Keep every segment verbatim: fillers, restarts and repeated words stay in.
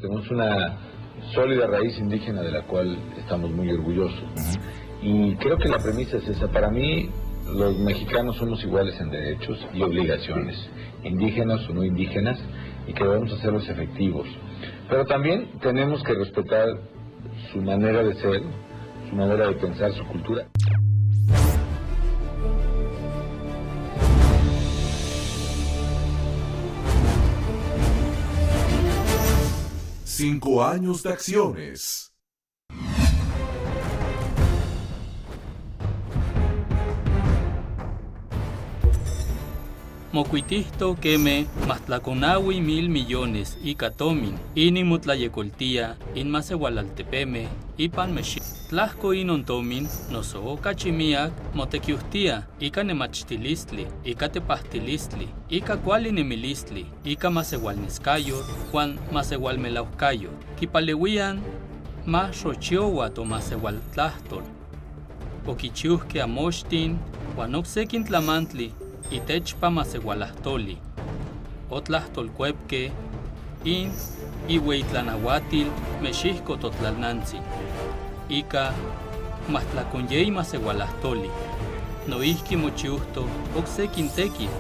Tenemos una sólida raíz indígena de la cual estamos muy orgullosos. Y creo que la premisa es esa. Para mí, los mexicanos somos iguales en derechos y obligaciones, indígenas o no indígenas, y que debemos hacerlos efectivos. Pero también tenemos que respetar su manera de ser, su manera de pensar, su cultura. Cinco años de acciones. Mokuitihto keme majtlakon nawi mil millones ika tomin inin motlayekoltia in masehual altepeme ipan Mexi-. Tlahko inon tomin noso kachi miak motekiuhtia ika nemachtilistli, ika tepahtilistli, ika kuali nemilistli, ika masehual neskayotl huan masehual melauhkayotl. Kipaleuian ma xochiohua to masehual tlahtol. Okichiuhke amoshtin huan oksekin tlamantli itechpa masehual ahtoli. Otlahtolkuepke in iueitlan ahuatil Mexihko totlalnantsin. Ika majtlakon yei masehual ahtoli. Noihki mochiuhto oksekin tekitl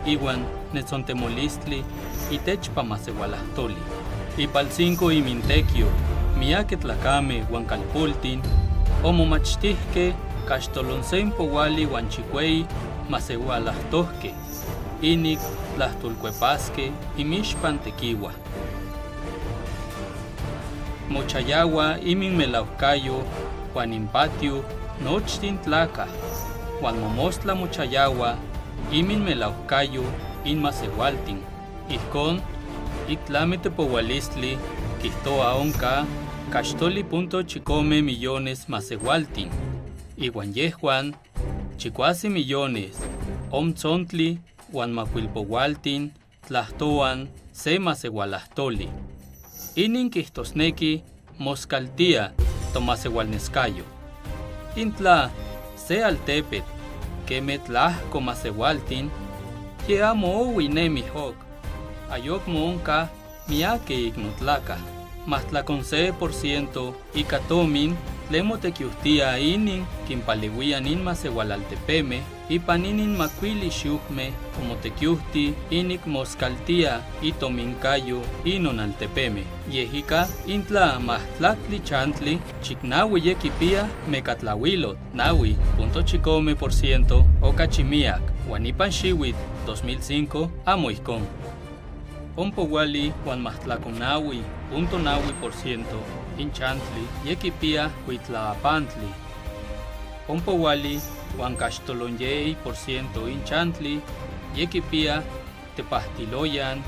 ihuan netsontemolistli itechpa masehual ahtoli. Ipaltzinko imintekio, miake tlakame huan kalpultin omomachtihke kaxtolon se impouali huan chikuei masehual ahtohke inik tlahtolkuepaske inmixpan tekiua. Mochayahua iminmelauhkayo huan inpatio nochtin tlakal, huan momostla mochayahua iminmelauhkayo in masehualtin. Ijkon, ik tlami tepoualistli, kijtoa onka kaxtoli punto chikome millones masehualtin, ihuan yehuan chikuase millones omtsontli huan makuilpoualtin tlahtoan se masehual ahtoli. Inin kijtosneki moskaltia to masehual neskayo. Intla se altepetl keme tlahko masehualtin, ye amo ohui nemi ok, ayokmo onka miake iknotlakal. Majtlakon se porciento ika tomin tlen motekiuhtia inin kinpaleuia nin masehual altepeme ipan inin makuili xiuhme omotekiuhti inik moskaltia itominkayo inon altepeme. Yehika intla majtlaktli chantli chiknaui ye kipia mekatlauilotl, naui punto chikome porciento o kachi miak, huan ipan xiuitl dos mil cinco amo ijkon. Ompouali huan majtlakon naui punto naui porciento in chantli ye kipia kuitlaapantli. Ompouali huan kaxtolon yei porciento in chantli ye kipia tepahtiloyan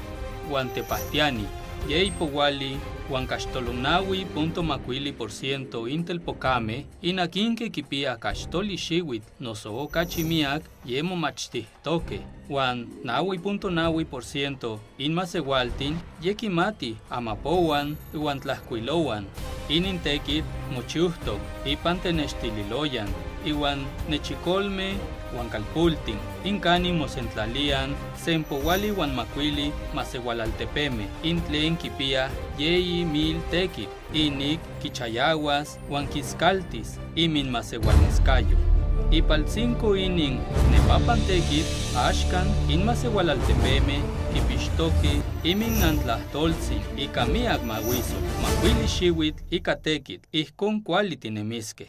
huan tepahtiani. Yei pouali huan kaxtolon naui punto makuili porciento in telpokame in akinke kipia kaxtoli xiuitl noso kachi miak ye momachtihtoke, huan naui punto naui porciento in masehualtin ye kimati amapouan huan tlahkuilouan. Inin tekitl mochiuhtok ipan tenextililoyan ihuan nechikolme huan kalpultin, in kanin mosentlalian senpouali huan makuili masehual altepeme, in tlen kipia yei mil tekitl, inik kichayahuas huan kiskaltis iminmasehual neskayo. Ipaltzinko inin nepapan tekitl, axkan in masehual altepeme kipixtoke iminnantlahtoltzin ika miak mahuisotl, makuili xiuitl ika tekitl, ijkon kuali tinemiske.